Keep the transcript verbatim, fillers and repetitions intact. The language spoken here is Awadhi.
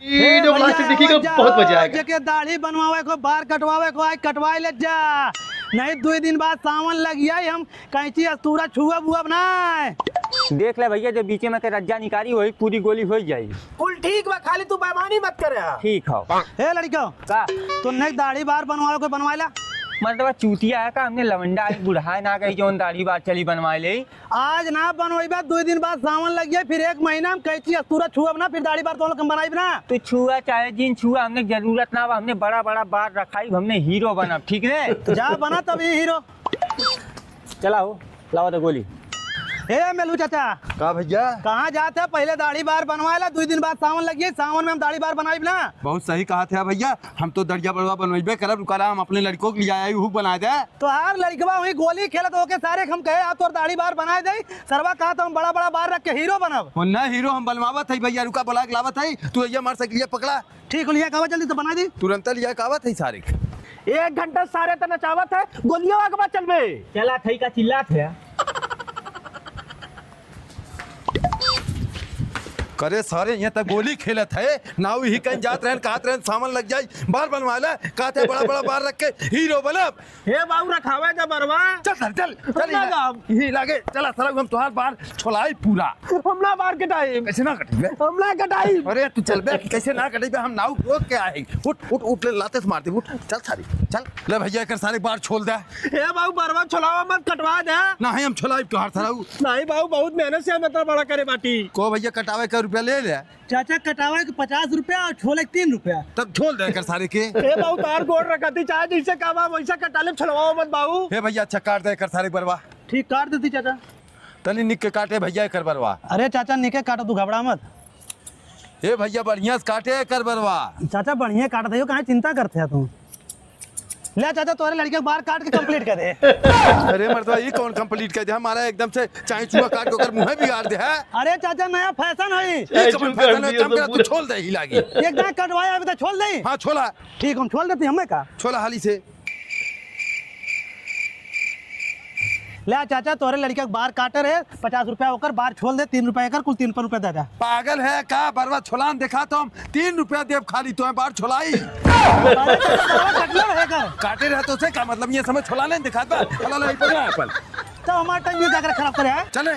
ए, video को last तक भैया, देखिएगा, आवाज बहुत मजा जाओ, आएगा। जेके दाढ़ी बनवावे को, बार कटवावे को, आज कटवाए ले जा, नहीं दुई दिन बाद सावन लग जाई, हम कैंची अस्तूरा छुअब उअब ना। देख ले भैया, जो बीचे में ते रज्जा निकारी, वही पूरी गोली हो जाई। कुल ठीक बा, खाली तू बेईमानी मत करे। ठीक हो। ए लड़िको, का? तुन्ने दाढ़ी बार बनवावे को बनवाए ला। मतलब चूतिया है का? हमने लवंडा है, बुढ़ाए ना गई, जौन दाढ़ी बार चली बनवाए ले। आज ना बनवाइबा, दुई दिन बाद सावन लग जाए, फिर एक महीना हम कैंची अस्तूरा छुअब ना, फिर दाढ़ी बार तो हम बनाइब ना। तू छुआ चाहे जिन छुआ, हमने जरूरत ना बा, हमने बड़ा बड़ा बार रखाई, हमने हीरो बनब, ठीक ने? तो जा बना तब ये हीरो। चला हो, लावा तो गोली। ए मेलू चाचा। का भैया? कहाँ जात है? पहले दाढ़ी बार बनवाए ला, दुई दिन बाद सावन लग जाए, सावन में हम दाढ़ी बार बनाइब ना। बहुत सही कहा थे भैया, हम तो दढ़िया बड़वा बनवाइबे करब, रुका रहा, हम अपने लड़िको के लिया आई, हूँ बना दे। तोहार लड़िकवा वही गोली खेलत होके सारे हम कहे, "आ तोर दाढ़ी बार बनाए दे।" सरवा कहा तो हम बड़ा बड़ा बार रख के हीरो बनब। ओ ना हीरो हम बनवावत है भैया, रुका बुला के लावत है, तू ये मार साइकिलिया पकड़ा। ठीक हो लिया कावा जल्दी तो बना दी। तुरंत लिया कावत है सारे। एक घंटा सारे त नचावत है, गोलियों आगे बात चलबे। चला थई का चिल्लात है। करे सारे यहाँ तक गोली खेलत है, नाऊ ही कहीं जात रहन, कहत रहन सामान लग जाई, बार बनवा ले, कहते बड़ा बड़ा बार रख के हीरो बनब। हे बाबू, रखावे दे बरवा। चल सर, चल, चल, हम ना ही ला-, जाब। ही लागे, चला सर, हम तोहार बार छोलाई पूरा। हम ना बार कटाई। कैसे ना कटेबे? हम ना कटाई। अरे, तू चल बे, कैसे ना कटेबे? हम नाऊ रोक के आए। उठ, उठ, उठ, ले, लाते से मार दे, उठ, चल सारी, चल। ले भैया, एकर सारे बार छोल दे। हे बाबू, बरवा छोलावा मत, कटवा दे। नहीं, हम छोलाई तोहार सराऊ। नहीं बाबू, बहुत मेहनत से हम इतना बड़ा करे बाटी। को भैया, कटावे का रुपया ले ले। चाचा, कटावे के पचास रुपया और छोले के तीन रुपया। तब छोल दे कर सारे के। ए बाबू, तार गोड़ रखती, चाहे जैसे काम आ, वैसा कटा ले, छोलवाओ मत बाबू। हे भैया, अच्छा काट दे कर सारे बरवा। ठीक, काट देती चाचा। तनी निक के काटे भैया कर बरवा। अरे चाचा, निके काटो, तू घबरा मत। हे भैया, बढ़िया से काटे कर बरवा। चाचा, बढ़िया काट दे, काहे चिंता करते हैं तू? ले चाचा, तोरे लड़के के बार काट के complete कर दे। अरे मर्दवा, ये कौन complete कर दे? हमारा एकदम से चाहे चूहा काट के ओकर मुंह बिगाड़ दे है। अरे चाचा, नया fashion है। ये कौन fashion है? काम करा, तू छोल दे ही लागी। एक दांत कटवाया अभी तो छोल दे। हाँ, छोला। ठीक, हम छोल देती हमें का। छोला हाली से। ले चाचा, तोरे लड़के के बार काटे रहे, पचास रुपया ओकर, बार छोल दे, तीन रुपया एकर, कुल तीन रुपया दे दे। पागल है का? बरवा छोलान देखा तो हम तीन रुपया देब खाली, तो बार छोलाई। अरे, तो बरवा कटले रहे का? काटे रहे तो से का मतलब, ये समय छोला नहीं दिखात बा? हला लाई पकड़ा अपन। तो हमारा time ये जाकर खराब करे है। चले।